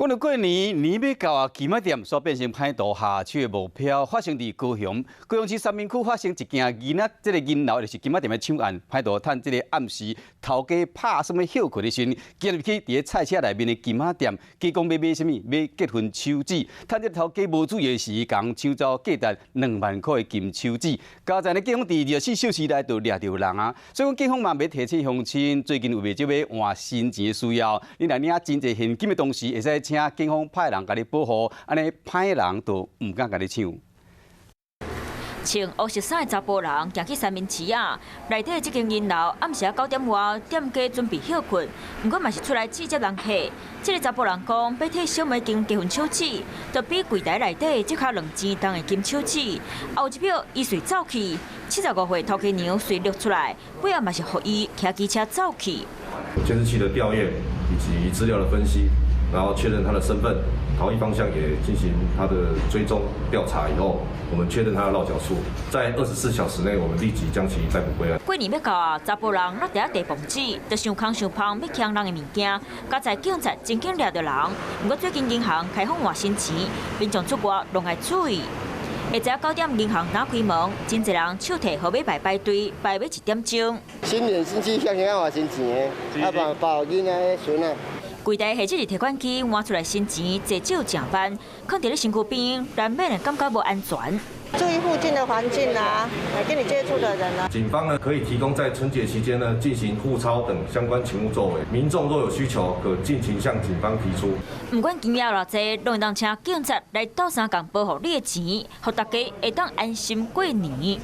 講到過年，年欲到啊，金仔店煞變成歹徒下手的目標，發生佇高雄，高雄市三民區發生一件銀仔，這個銀樓就是金仔店的搶案，歹徒趁這個暗時頭家拍算欲歇睏的時陣，進入去佇咧菜市內面的金仔店，假講欲買啥物？買結婚手指，趁這個頭家無注意的時，共搶走價值2萬箍的金手指。佳哉呢，警方佇24小時內就掠著人啊，所以講警方嘛欲提醒鄉親，最近有袂少欲換新錢的需要，你若領真濟現金的同時，會使請警方派人共你保護，按呢歹人就毋敢共你搶。穿烏色衫的查埔人行去三民市仔，內底這間銀樓暗時9點外，店家準備歇睏，毋過嘛是出來接人客。這個查埔人講，欲替小妹訂結婚手指，就比櫃台內底這較2000重的金手指。後一秒，伊隨走去，75歲頭家娘隨掠出來，尾仔嘛是予伊騎機車走去。監視器的調驗以及資料的分析，然後確認他的身份，逃逸方向也進行他的追蹤調查以後，我們確認他的落腳處，在24小時內，我們立即將其逮捕歸案。過年欲到啊，查埔人橐佇遐提磅子，就傷空傷芳欲搶人的物件，佳哉警察真緊掠著人。毋過最近銀行開放換新錢，民眾出外攏愛注意。下晝9點銀行打開門，真濟人手提號碼牌排隊，排欲一點鐘。新年新氣象，想換新錢的，啊，包包囡仔孫仔。櫃台或者是提款機換出來新錢，濟少成萬，囥佇咧身軀邊，難免會感覺無安全。注意附近的環境啊，跟你接觸的人啊。警方呢可以提供在春節期間呢進行護鈔等相關勤務作為，民眾若有需求，可盡情向警方提出。毋管金額偌濟，攏會當請警察來鬥相共保護你的錢，予大家會當安心過年。